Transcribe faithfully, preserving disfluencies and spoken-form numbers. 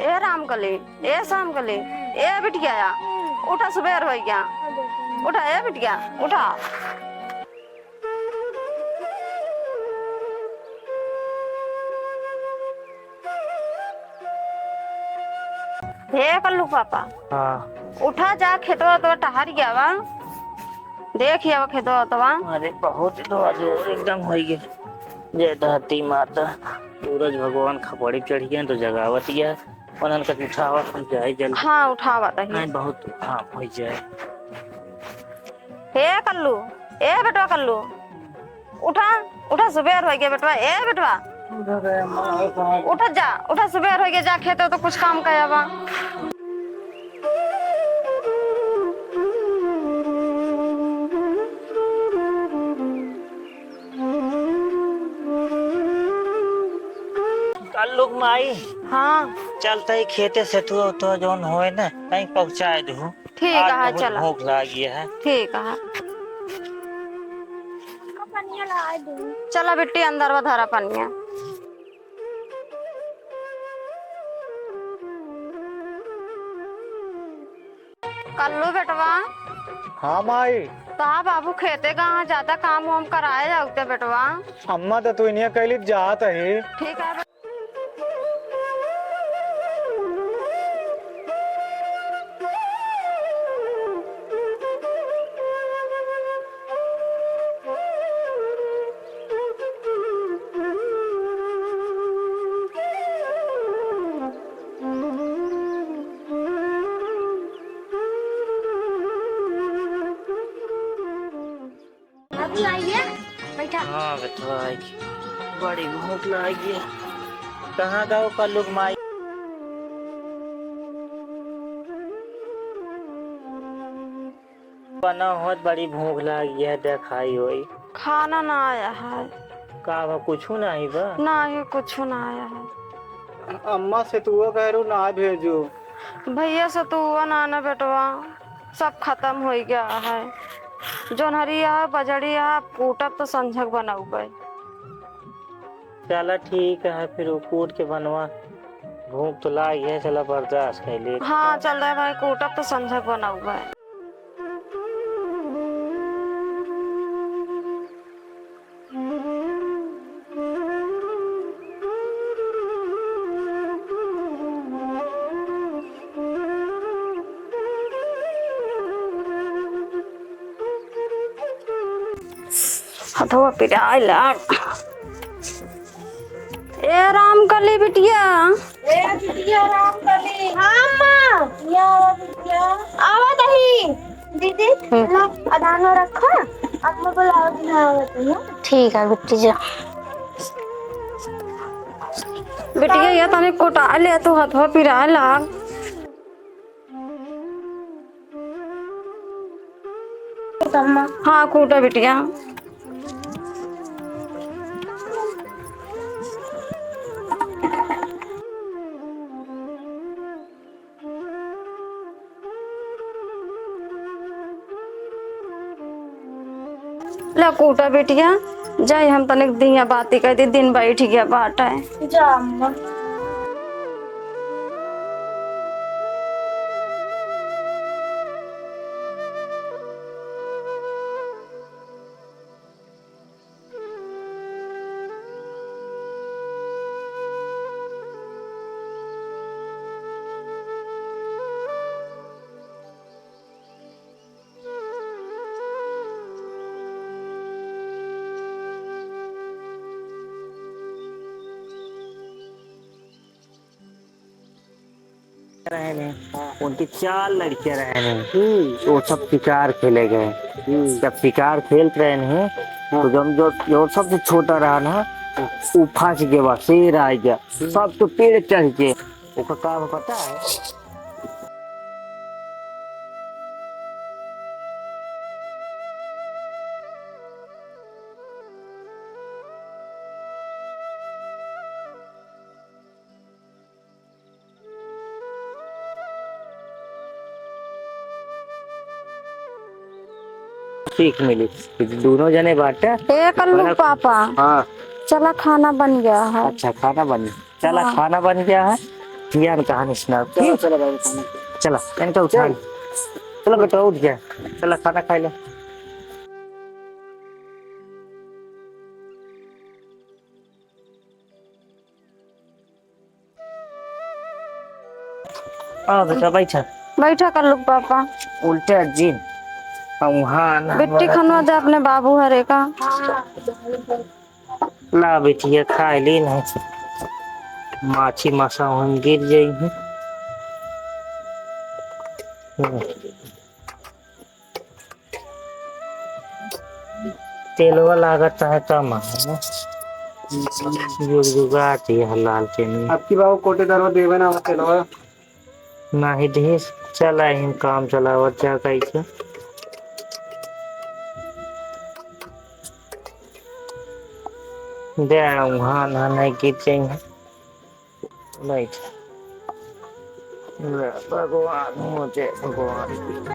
ए रामकली, ए श्यामकली, ए बिटिया, उठा, सुबेर होइ गया। उठा ए बिटिया, उठा। हे कल्लू पापा। हाँ। उठा, जा खेतवा तो टहर गया बा। देख आवा खेतवा तो बा। अरे बहुत तो आज एकदम होइ गए। जय धरती माता, सूरज भगवान खपड़ी चढ़ गए तो जगावत गया। उन्हन का उठावा, हम जाए जल्दी। हाँ, उठावा तही। नहीं, बहुत, हाँ, होइ जाए। हे कल्लू, ए बेटवा कल्लू, उठा, उठा, सुबेर होइ गया बेटवा, ए बेटवा। उठा जा, उठा, सुबेर होइ गया, जा खेते तो कुछ काम कयावा। कल्लू क माई। हाँ। चलते ही खेते से तू तो जौन होए ना, कहीं पहुँचाए दू। ठीक आज है, बहुत चला। भूख लागी है। ठीक है। चला बिट्टी, अंदर वा धरा पनिया। कल्लू बेटवा। हाँ माई। तो हाँ बाबू, खेते कहाँ जाता, काम वाम कराए जाते बेटवा। अम्मा तो तू इन्हें कैली जात ही। ठीक है। अभी आइए, बैठा। हाँ, बेटवा, आई। बड़ी भूख लागी है। कहाँ गो कल्लू क माई? बना होत, बड़ी भूख लागी है, देखाई होई। खाना ना आया है। का बा, कुछ नाही बा? नाही, कुछ ना आया है। अम्मा से तू वो कह रू ना भेजू। भैया से तू वो ना, ना बेटवा। सब खतम होइ गया है। जोन्हरी है, बजड़ी है, अब कूटब तो संझक बनउबे। चला ठीक है, फिर वो कूट के बनवा। भूख तो लागी है, चला बर्दाश्त कर ले। हाँ, चल रहे भाई, कूटब तो संझक बनउबे। हथवा पिराए लाग। ए रामकली बिटिया। ए बिटिया रामकली। हाँ, अम्मा। या बिटिया। आवा तही। दीदी, हम्म। ला, अदानो रखा। अम्मा बुलावत ना आवत है। ठीक है बिट्टी जा। बिटिया, या तनी कोटा ले, तो हथवा पिराए लाग। हाँ, कूटा बिटिया। ला कूटा बिटिया, जाई हम तनिक दिया बाती कइ दी, दिन बैठ गया बाटे। जा अम्मा। रहे हैं, उनके चार लड़के रहे हैं। हम्म। वो सब शिकार खेले गए। हम्म। जब शिकार खेलत रहे हैं, हाँ। तो जब जो, जो सबसे छोटा रहा ना, हाँ। वो फंस गया, शेर आ गया, हम्म। सब तो पेड़ चढ़ के। ओकर का पता है? सीख मिली। दोनों जने बाटे। ए कल्लू बड़ा पापा। हाँ। चला खाना बन गया है। अच्छा, खाना बन गया। चला, हाँ। खाना बन गया है। पिया न कहानी सुनाओ। चलो, चलो बाबू, खाना। चला, इनका उठा चल। ले। चलो बेटा, उठ गया। चला, खाना खाई ले। आ बेटा, बैठा। बैठा कल्लू के पापा। उल्टे जीन। हम वहाँ ना बिट्टी बरत खनवा दे अपने बाबू हरे का। ला बिटिया, खाए ली नहीं। माछी मासा हम गिर जाई हैं। हम्म। तेलवा लागत है कम है ना? जुगजुगात ही है लालटेन में। अब की बाबू कोटेदारवा देवे ना तेलवा। नाही देस, चला हिन काम चलावत जा कैसे। दे, वहाँ ना नहीं गिर जाएंगे। बैठ। ले, भगवान हो, जय भगवान।